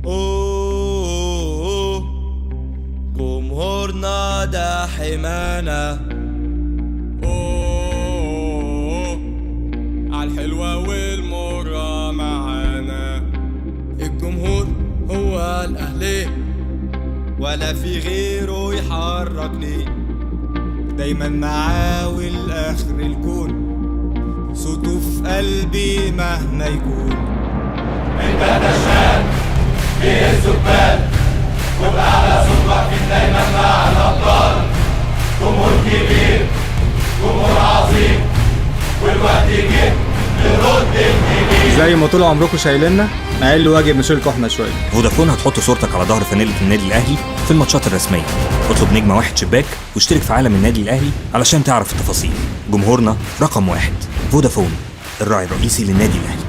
أوه، جمهورنا ده حمانا. أوه، عالحلوة والمرة معانا. الجمهور هو الأهلي، ولا في غيره يحركني، دايما معاه والآخر الكون، صوته في قلبي مهما يكون. زي ما طول عمركم شايليننا، اقل واجب نشيلكم احنا شويه. فودافون هتحط صورتك على ظهر فانيلة النادي الأهلي في الماتشات الرسمية. اطلب نجمة واحد شباك واشترك في عالم النادي الأهلي علشان تعرف التفاصيل. جمهورنا رقم واحد. فودافون، الراعي الرئيسي للنادي الأهلي.